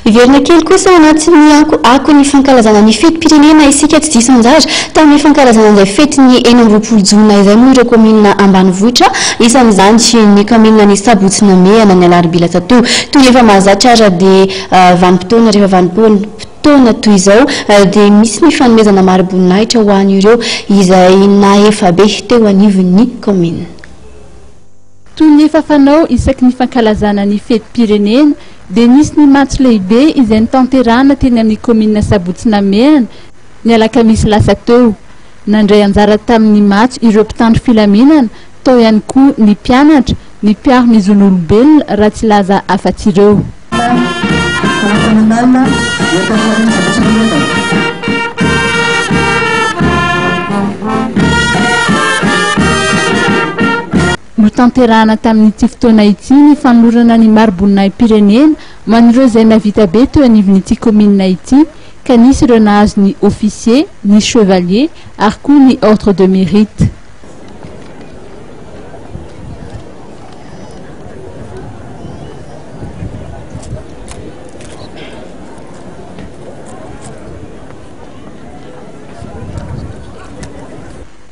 Hiverina kely kosa ao anatin'ny akon'ny fankalazana ny fetim-pirenena isika tsy diso anjara tamin'ny fankalazana izay fetin'ny 26 jona izay moa ireo kaominina ambanivohitra, isan'izany ny kaominina ny Sabotsy Namehana ny alarobia lasa teo. Toy ny efa mahazatra ary dia vanim-potoana rehefa vanim-potoana toy izao dia misy ny fanomezana mari-boninahitra ho an'ireo izay nahefa be teo anivon'ny kaominina. Toy ny efa fanao isaky ny fankalazana ny fetim-pirenena dia nisy ny matso lehibe izay notanterahana teny amin'ny kaominina Sabotsy Namehana ny alakamisy lasa teo. Nandray anjara tamin'ny matso ireo mpitandro filaminana, tao ihany koa ny mpianatra, ny mpiaro ny zon'olombelona raha tsy hilaza afa-tsy ireo. Notanterahana tamin'ity fotoana ity ny fanolorana ny mari-boninahi-pirenena ho an'ireo izay nahavita be teo anivon'ity kaominina ity ka nisy ireo nahazo ny officier, ny chevalier ary koa ny ordre de mérite.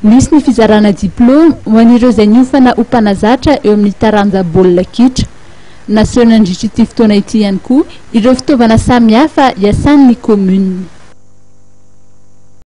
Nisy ny fizarana diplaoma ho an'ireo izay niofana ho mpanazatra eo amin'ny taranja baolina kitra. Naseho nandritra ity fotoana ity ihany koa ireo fitaovana samihafa iasan'ny commune.